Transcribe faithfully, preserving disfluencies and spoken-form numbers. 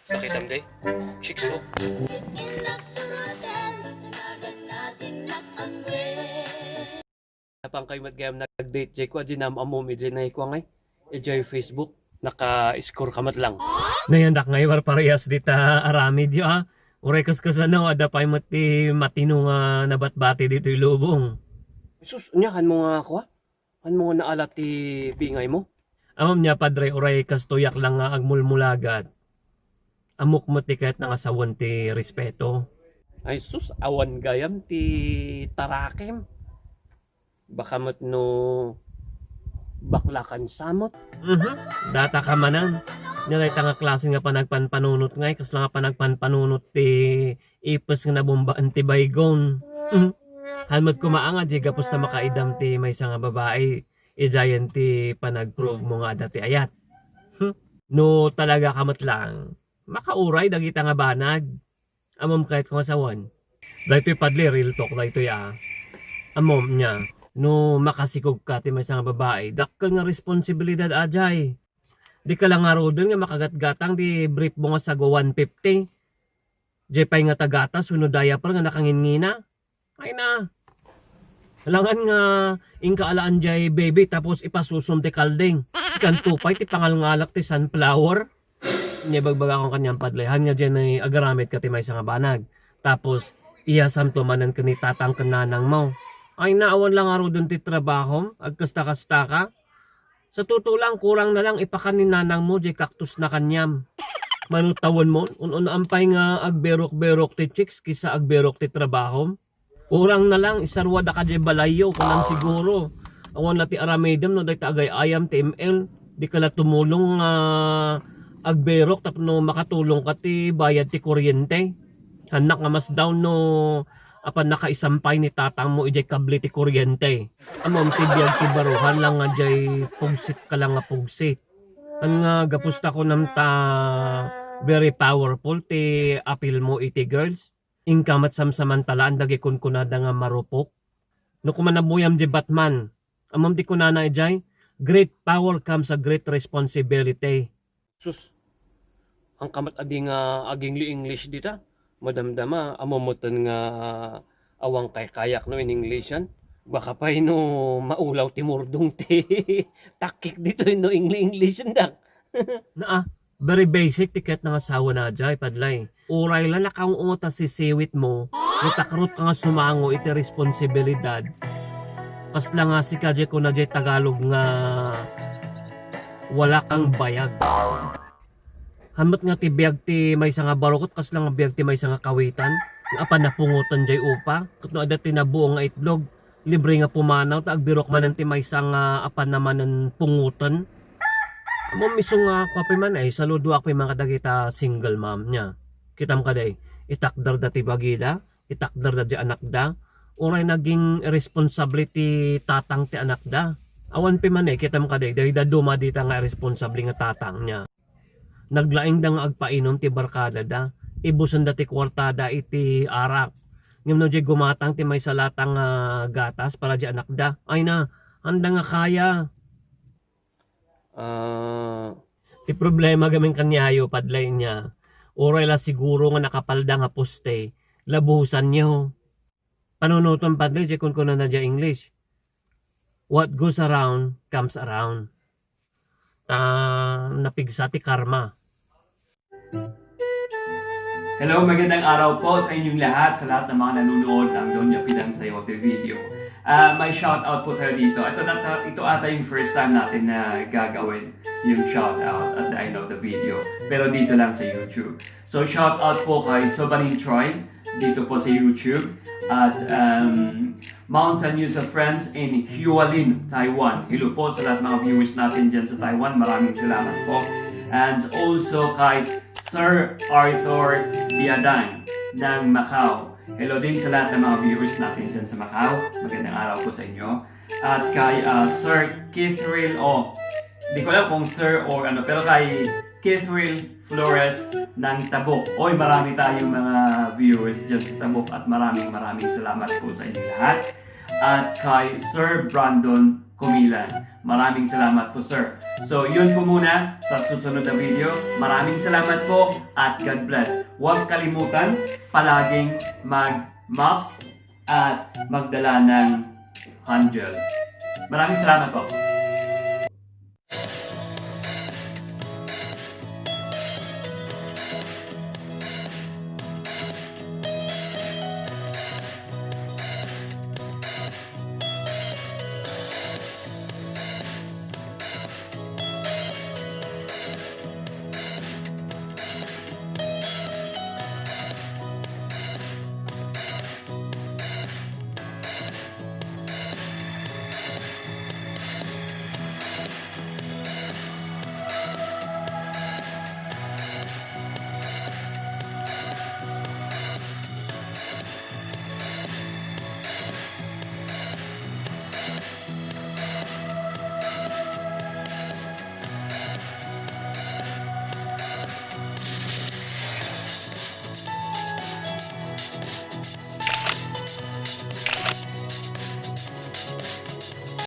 Pakitam, day. Chicks, oh. Napangkay met gayam nag-date, jay kua, jay nam-ammom, ijay nay kua ngay, ijay Facebook, naka-score ka met lang. Nayanak ngay, parparehas dita aramid yo, ah. Uray kas kasano, adda pay met ti matino nga nabatbati ditoy lubong. Sus, ania, han mo nga kua? Han mo nga naala ti bingay mo? Ammom nia, Padre, uray kastoyak lang nga agmulmulagat. Ammok met ti kayatna nga sawen ti respeto. Ay sus, awan gayam ti tarakem. Baka met no bakla kan samot. Mhm. Data ka manen. Nia dayta nga klase nga panagpanpanunot ngay, kasla nga panagpanpanunot ti ipis nga nabumbaan ti baygon. Mhm. Han met koma nga di gapus ta makaidam ti maysa nga babai, idiayen ti panag-prove mo nga adda ti ayat. Hmm. No talaga ka met lang, makauray dagita nga banag. Ammom kayatko nga sawen. Daytoy, Padre, real talk daytoy, ah. Ammom nia, no makasikog ka ti maysa nga babai, dakkel nga responsibilidad, ajay. Di ka lang ngaruden nga makagatgatang di brief mo nga sago one fifty. Jay pay nga ta gatas wenno diaper nga nakanginngina. Ay na. Alangan nga inka alaan jay baby tapos ipasusom ti kalding. Ikanto pay ti pangalngalak ti sunflower. Nia ibagbagakon kaniam, Padre, han nga diay agaramid ka ti maysa nga banag. Tapos, iyasamto manen ken ni tatang ken nanang mo. Ay na, awan lang ngaruden ti trabahom, agkasta-kasta ka. Sa totoo lang, kurang na lang ipakan ni nanang mo jay cactus na kaniam. Mano tawen mo, un-unaan pay nga agberok-berok ti chicks kisa agberok ti trabahom. Kurang na lang, isarwada ka jay balayyo, kunam siguro. Awan la ti aramidem no dayta agay-ayam ti M L. Di ka la tumulong nga agberok tapno makatulong ka ti bayad ti kuryente. Hannak nga mas down no apan nakaisampay ni tatang mo ijay kable ti kuryente. Ammom ti biag ti baruhan lang nga jay pugsit ka lang nga pugsit. An nga gapus ta kunam ta very powerful ti apil mo iti girls. Inka met samsamantalaan dagiti kunkunada nga marupok. No koma nabuyam di Batman, ammom ti kunana idiay, "Great power comes a great responsibility." Sus, anka met adi nga agingli-English dita. Madamdama, ammom metten nga awan kaykayak no in-Englishan. Baka pay no maulaw ti murdong ti takkik ditoy no ingli-Englishan dak. Naa, very basic ti kayatna nga sawen, ajay, Padre. Uray la nakaung-ungot a sisiwit mo, no takrot ka nga sumango iti responsibilidad. Kasla nga sika jay kuna jay Tagalog nga wala kang bayag. Han met nga ti biag ti maysa nga barukot, kasla nga biag ti maysa nga kawitan, nga apan napungotan jay upa, ket no adda ti nabuong nga itlog, libre nga pumanaw ta agbirok manen ti maysa nga apan na manen pungoten. Ammom isu nga kua pay man, ay, saludoak pay man kadagita single mom nia. Kitam kadi, itakderda ti bagida, itakderda ti anakda. Uray naging irresponsable ti tatang ti anakda. Awan pay man, eh, kitam kadi, dayta dumadi ta nga irresponsable nga tatang nia. Naglaingda nga agpainum ti barkadada. Ibusenda ti kuartada iti arak. Ngem no diay gumatang ti maysa lata nga gatas para di anakda, ay na, anda nga kaya? Ah. Ti problema gamin kaniayo, Padre, nia, uray la siguro nga nakapalda nga poste, labusanyo. Panunoten, Padre, diay kunkunana diay English, "What goes around comes around." Ta napigsa ti karma. Hello, magandang araw po sa inyong lahat, sa lahat ng mga nanonood ng Doña Pidang Sayote video. Ah, may shout out po tayo dito. Ito, na, ito ata yung first time natin na gagawin yung shout out at the end of the video. Pero dito lang sa YouTube. So, shout out po kay Sobanin Troy dito po sa YouTube. At um, Mountain News of Friends in Hualien, Taiwan. Hello po sa lahat ng mga viewers natin dyan sa Taiwan. Maraming salamat po. And also kay Sir Arthur Biadang ng Macau. Hello din sa lahat ng mga viewers natin dyan sa Macau. Magandang araw po sa inyo. At kay ah, Sir Kithril, oh, di ko alam kung sir or ano, pero kay Kithril Flores ng Tabuk. Oy, marami tayong mga viewers dyan sa Tabuk at maraming maraming salamat po sa inyo lahat. At kay Sir Brandon kumilang. Maraming salamat po, sir. So, yun po muna sa susunod na video. Maraming salamat po at God bless. Huwag kalimutan, palaging mag-mask at magdala ng hand gel. Maraming salamat po.